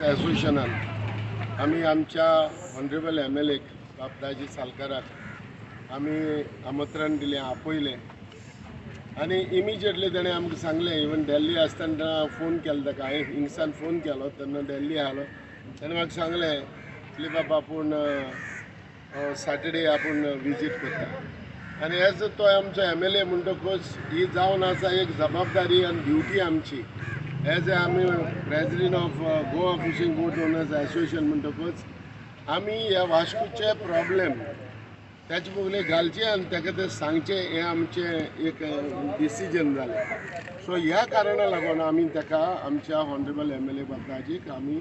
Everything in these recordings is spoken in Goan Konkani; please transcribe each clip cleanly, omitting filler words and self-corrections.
एसोसिएशनान आमी आमच्या ऑनरेबल एमएलए बाब दाजी सालकाराक आमी आमंत्रण दिलें, आपयलें आनी इमिजिएटली ताणें आमकां सांगलें. इवन दिल्ली आसतना फोन केलो ताका, हांवें हिंगसान फोन केलो तेन्ना दिल्ली आसलो, ताणें म्हाका सांगलें की बाबा आपूण सॅटर्डे आपूण विजीट करता. आनी एज तो आमचो एमएलए म्हणटकूच ही जावन आसा एक जबाबदारी आनी ड्युटी आमची एज ए आमी president of Goa fishing boat owners association म्हणटकूच आमी ह्या वास्कोचे प्रॉब्लेम ताचे बगले घालचे आनी ताका तें सांगचें, हें आमचें एक डिसिजन जालें. सो ह्या कारणा लागून आमी ताका आमच्या ऑनरेबल एमएलए बाबदाजीक आमी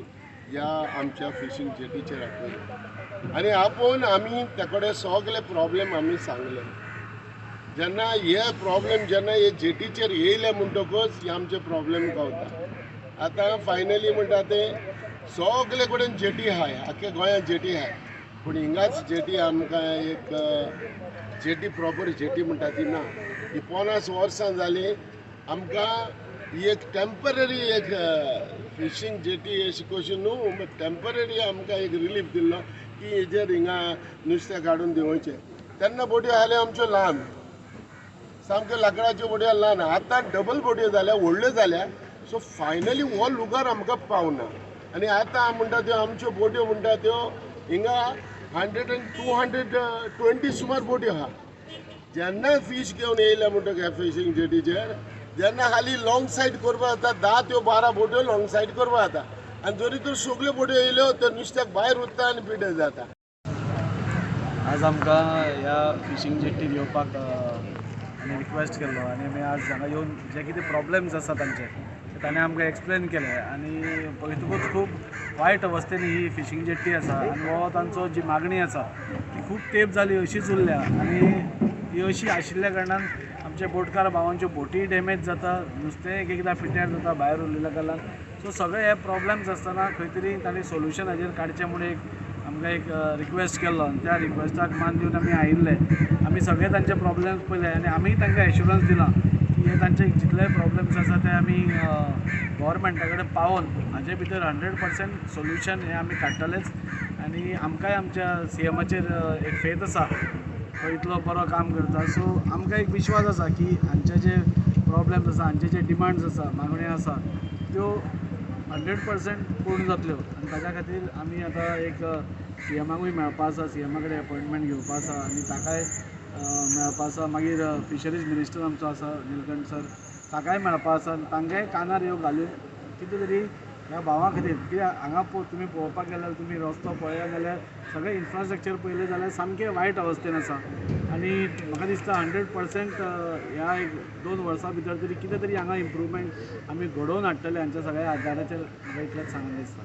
ह्या आमच्या फिशींग जेटीचेर आपयलें आनी आपोवन आमी त्या कडेन सगळे प्रॉब्लेम आमी सांगले. जेन्ना हे प्रॉब्लेम जेन्ना हे जेटीचेर येयले म्हणटकूच हे आमचे प्रॉब्लेम गावता. आतां फायनली म्हणटा ते सगळे कडेन जेटी आहाय, आख्या गोंयांत जेटी आहाय, पूण हिंगाच जेटी आमकां एक जेटी प्रॉपर जेटी म्हणटा ती ना. ही 50 वर्सां जालीं आमकां ही एक टेम्पररी एक फिशींग जेटी अशी कशी न्हू, टेम्पररी आमकां एक रिलीफ दिल्लो की हेजेर हिंगा नुस्तें काडून देंवोवचें. तेन्ना बोट्यो आसल्यो आमच्यो ल्हान, सामक्यो लांकडाच्यो बोट्यो ल्हान, आतां डबल बोट्यो जाल्या, व्हडल्यो जाल्या. सो फायनली हो लुगार आमकां पावना. आनी आतां म्हणटा त्यो आमच्यो बोट्यो म्हणटा त्यो हिंगा 100 आनी 220 सुमार बोट्यो आहा. जेन्ना फीश घेवन येयले म्हणटकीर फिशींग जेटीचेर जेन्ना हाली लॉंग सायड करपा जाता, 10 त्यो 12 बोट्यो लॉंग सायड करपा जाता आनी जरी तर सगल्यो बोट्यो येयल्यो तर नुस्त्याक भायर उरता आनी पिड्ड्यार जाता. आज आमकां ह्या फिशींग जेटीर येवपाक आनी रिक्वेस्ट केल्लो आनी आमी आज हांगा येवन जे कितें प्रॉब्लम्स आसा तांचे ते ताणें आमकां एक्सप्लेन केले आनी पळयतकूच खूब वायट अवस्थेन ही फिशींग जेट्टी आसा आनी हो तांचो जी मागणी आसा ती खूब तेंप जाली अशीच उरल्या आनी ती अशी आशिल्ल्या कारणान आमचे बोटकार भावांच्यो बोटीय डॅमेज जाता, नुस्तें एक एकदां पिड्ड्यार जाता भायर उरलेल्या कारणान. सो सगळे हे प्रॉब्लम्स आसतना खंय तरी तांणी सोल्युशन हाजेर काडचें म्हूण एक आमकां एक रिक्वेस्ट केल्लो आनी त्या रिक्वेस्टाक मान दिवन आमी आयिल्ले. आमी सगळे तांचे प्रॉब्लम्स पळयले आनी आमी तांकां एश्युरन्स दिलां की हे तांचे जितले प्रॉब्लम्स आसा ते आमी गव्हर्मेंटा कडेन पावोवन हाजे भितर 100% सोल्युशन हें आमी काडटलेच. आनी आमकांय आमच्या सीएमाचेर एक फेथ आसा, तो इतलो बरो काम करता. सो आमकां एक विश्वास आसा की हांचे जे प्रॉब्लम्स आसा, हांचे जे डिमांड्स आसा, मागण्यो आसा त्यो 100% पूर्ण जातल्यो आनी ताच्या खातीर आमी आतां एक सीएमाकूय मेळपा आसा, सीएमा कडेन अपॉयंटमेंट घेवपा आसा आनी ताकाय मेळपा आसा. मागीर फिशरीज मिनिस्टर आमचो आसा निलकंठ सर, ताकाय मेळपा आसा आनी तांकांय कानार ह्यो घालून कितें तरी ह्या भावां खातीर, कित्याक हांगा तुमी पळोवपाक गेल्यार तुमी रस्तो पळयात जाल्यार सगळें इन्फ्रास्ट्रक्चर पळयलें जाल्यार सामकें वायट अवस्थेन आसा आनी म्हाका दिसता 100% ह्या 1-2 वर्सां भितर तरी कितें तरी हांगा इम्प्रूवमेंट आमी घडोवन हाडटले हांच्या सगळ्या आदाराचेर. म्हाका इतलेंच सांगून दिसता.